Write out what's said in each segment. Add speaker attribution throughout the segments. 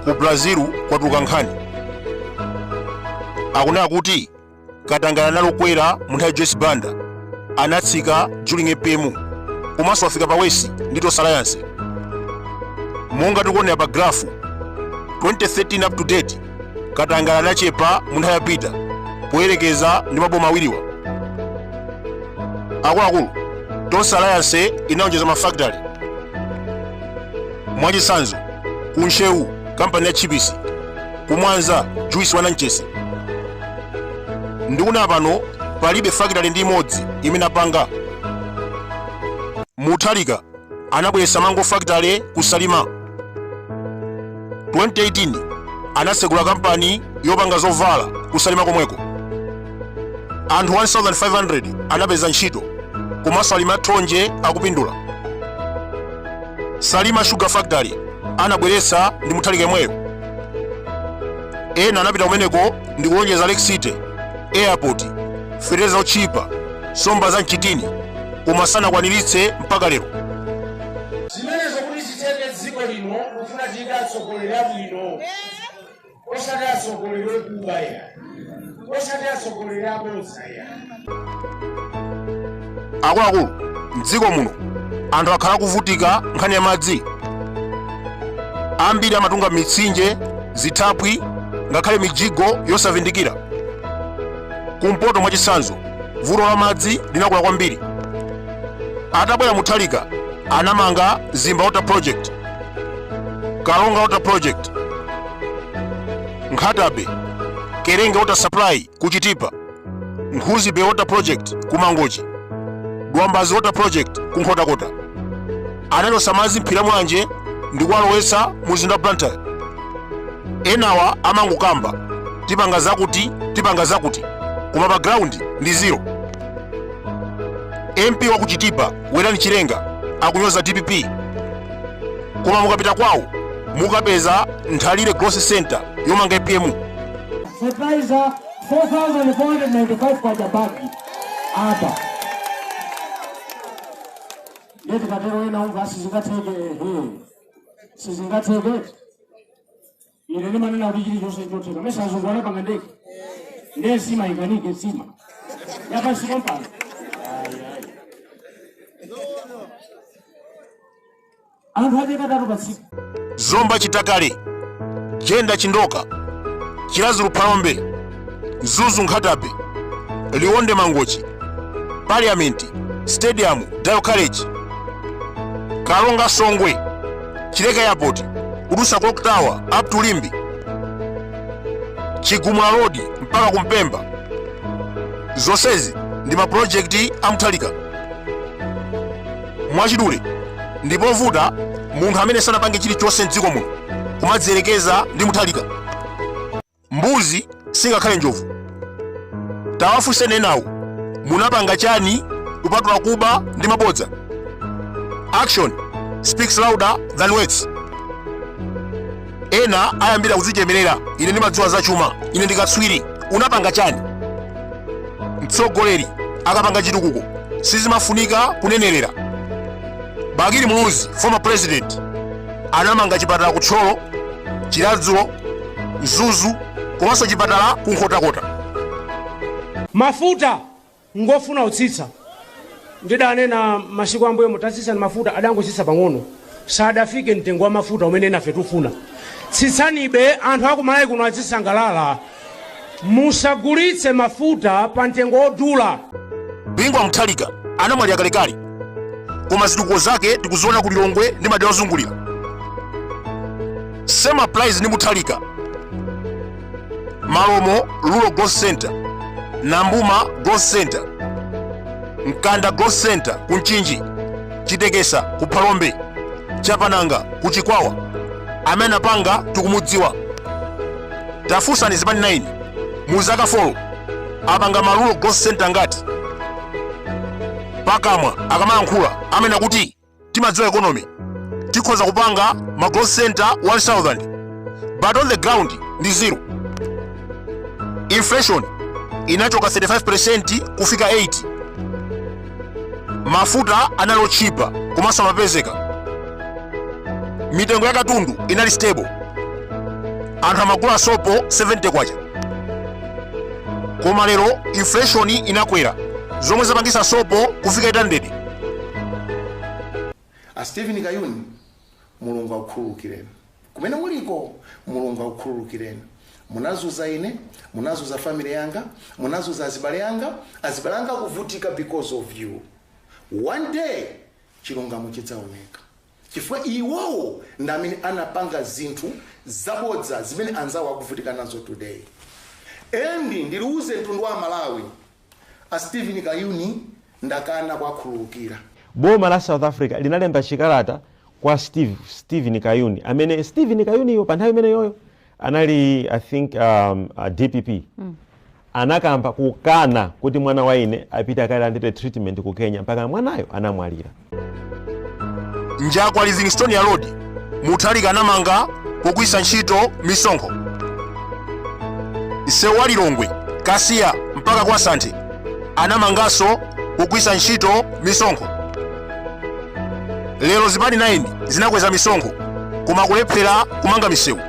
Speaker 1: Ku Brazil kwatuluka nkhani, akunena kuti katangale anali okwera mu nthawi ya Joyce Banda, anatsika during APM, komanso wafika pa worst ndi Tonse Alliance. Monga tikuonera pa graph, 2013 up to date, katangale anachepa mu nthawi ya Peter poyerekeza ndi maboma awiriwa. Akuluakulu, Tonse Alliance inaonjeza mafactory. Mwachitsanzo, ku Ntcheu kampani ya chipisi, ku Mwanza juice wa Nanchesi. Ndikunena pano palibe factory ndi imodzi imene apanga. Mutharika anabweretsa mango factory ku Salima. 2018 anatsekula kampani yopanga zovala ku Salima komweko. Anthu 1500 anapeza ntchito, komanso alimi athonje akupindula. Salima Sugar Factory anabweretsa ndi Mutharika yemweyo. Ena anapita kumeneko ndi kulonjeza Lake City, airport, fetereza otchipa, nsomba za mchitini, koma sanakwaniritse mpaka lero.
Speaker 2: Zimenezo kuti zitheke, dziko lino kufuna tiyike atsogoleri abwino, osati atsogoleri okuba ya, osati atsogoleri abodza ya.
Speaker 1: Akuluakulu, mdziko muno anthu akhala akuvutika nkhani ya madzi. Ambiri amatunga mitsinje, zithaphwi, ngakhale mijigo yosavindikira. Kumpoto mwachitsanzo, vuto la madzi linakula kwambiri. Atabwera Mutharika anamanga Zimba Water Project, Karonga Water Project, Nkhata Bay, Kerenge Water Supply ku Chitipa, Nkhuzi Bay Water Project ku Mangochi, Dwambazi Water Project ku Nkhotakota. Anachotsa madzi mphiri la Mulanje ndi kuwalowetsa mu mzinda wa Blantyre. Enawa amangokamba tipanga zakuti, tipanga zakuti, koma pa ground ndi zero. MP wa ku Chitipa Werani Chilenga akunyoza DPP, koma mukapita kwawo mukapeza Nthalire Growth Center yomanga APM.
Speaker 3: Fertilizer 4495 kwacha bag apa. Ndiye tikatero ena umva sizingatheke. Ehe, sizingatheke. Ine ndimanena kuti chilichonse chotheka. Mesa azungu anapanga ndege? Ndiye nsima inganike? Nsima yapansi pompano? Ayi, ayi. Anthu adye katatu pa tsiku.
Speaker 1: Zomba Chitakale, Jenda Chindoka, Chiradzulu Phalombe, Mzuzu Nkhata Bay, Liwonde Mangochi, Parliament Stadium, Dayo College, Karonga Songwe, Chileka Airport, kudutsa Clock Tower up to Limbe, Chigumula Road mpaka kumpemba. Zonsezi ndi mapulojekiti a Mutharika. Mwachidule, ndipovuta munthu amene sanapange chilichonse mdziko muno kumadziyerekeza ndi Mutharika. Mbuzi singakhale njovu. Tawafunseni enawo, munapanga chani kupatula kuba ndi mabodza? Action speaks louder than words. Ena ayambira kudzichemerera, ine ndimadziwa zachuma, ine ndikatswiri. Unapanga chani? Mtsogoleri akapanga chitukuko sizimafunika kunenerera. Bakili Muluzi, former president, anamanga chipatala ku Thyolo, Chiradzulo, Mzuzu, komanso chipatala ku Nkhotakota.
Speaker 2: Mafuta ngofuna kutsitsa. Ndidanena masiku ambuyo, mutatsitsani mafuta, adangotsitsa pang'ono, sadafike mtengo wa mafuta umene nafe tufuna. Tsitsanibe, anthu akumalawi kuno azisangalala. Musagulitse mafuta pa mtengo wodula.
Speaker 1: Bingu wa Mutharika anamwalira kalekale, koma zitukuko zake tikuziona ku Lilongwe ndi madera ozungulira. Same applies ndi Mutharika. Malomo Rural Growth Center, Nambuma Growth Center, Mkanda Growth Center ku Mchinji, Chitekesa ku Phalombe, Chapananga ku Chikwawa, amene anapanga tikumudziwa. Tafunsani zipani 9 mu zaka 4 apanga ma rural growth center ngati. Pakamwa akamayankhula amene akuti timadziwa economy, tikhoza kupanga ma growth center 1000, but on the ground ndi zero. Inflation inachoka 35% kufika 8. Mafuta anali otchipa komanso amapezeka. Mitengo ya katundu inali stable. Anthu amagula sopo 70 kwacha, koma lero inflation inakwera, zomwe zapangisa sopo kufika 800.
Speaker 4: A Stephen Kayuni, Mulungu akukhululukireni kumene muliko. Mulungu akukhululukireni. Munazuza ine, munazuza family yanga, munazuza azibale anga. Azibale anga akuvutika because of you. One day chilungamo chidzaoneka, chifukwa iwowo ndi amene anapanga zinthu zabodza zimene anzawo akuvutika nazo today. And ndiliuze mtundu wa Malawi, a Stephen Kayuni ndakana kuwakhululukira.
Speaker 5: Boma la South Africa linalemba chikalata kwa Stephen Kayuni, amene Stephen Kayuniyo pa nthawi imeneyoyo anali, I think, DPP. Anakamba kukana kuti mwana wa ine apite akalandire treatment ku Kenya, mpaka mwanayo anamwalira.
Speaker 1: Njakwa Livingstonia Road, Mutharika anamanga pogwiritsa ntchito misonkho. Msewu wa Lilongwe Kasiya mpaka kwa Santhe anamanganso pogwiritsa ntchito misonkho. Lero zipani 9 zinakweza misonkho koma kulephera kumanga misewu.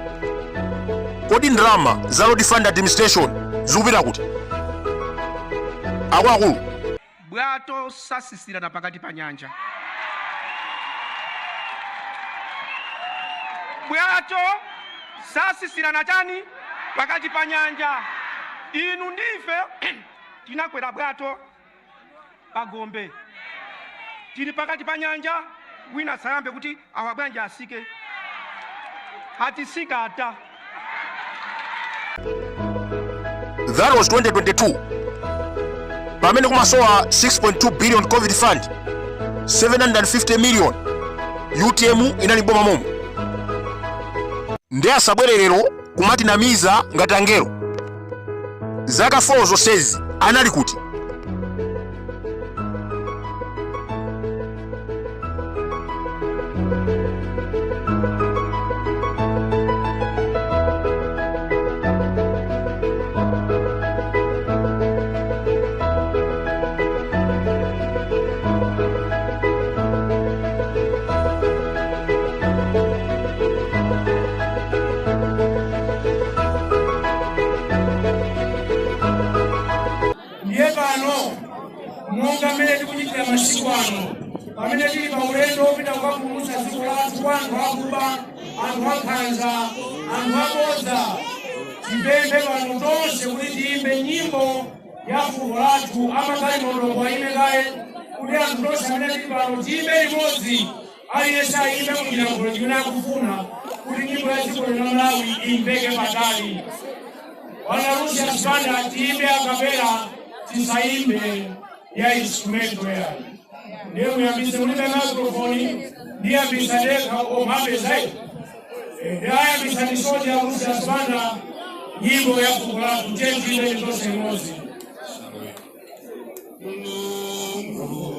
Speaker 1: Kodi ndalama za Road Fund Administration zikupita kuti, akuluakulu?
Speaker 6: Bwato sasisirana pakati pa nyanja. Bwato sasisirana chani? Pakati pa nyanja. Inu ndife tinakwera bwato pagombe, tili pakati pa nyanja. Wina sayambe kuti awa bwanji asike atisika ata.
Speaker 1: That was 2022, pamene kumasowa 6.2 billion COVID fund, 750 million. UTM inali boma momo. Ndiye asabwere lero kumatinamiza ngati angelo. Zaka 4 zonsezi anali kuti?
Speaker 2: Ndiye pano, monga mmene tikuchitira masiku ano, pamene tili pa ulendo wopita kukapulumutsa dziko lathu kwa anthu akuba, anthu ankhanza, anthu abodza, tipemphe pano tonse kuti tiyimbe nyimbo ya fuko lathu. Amagalimoto ayime kaye kuti anthu tonse amene tili pano tiyimbe limodzi. Aliyense ayimbe muchilankhulo chimene akufuna kuti nyimbo ya dziko lino la Malawi imveke patali. Bwana Lucius Banda, tiyimbe a cappella, tisayimbe ya instrumental yayi. Ndiye muyambise, mulibe microphone, ndiyambisa ndekha omapeza. Ndayambisa ndi soja Lucius Banda, nyimbo ya fuko lathu. Tiye tiyimbe tonse limodzi. Mulungu.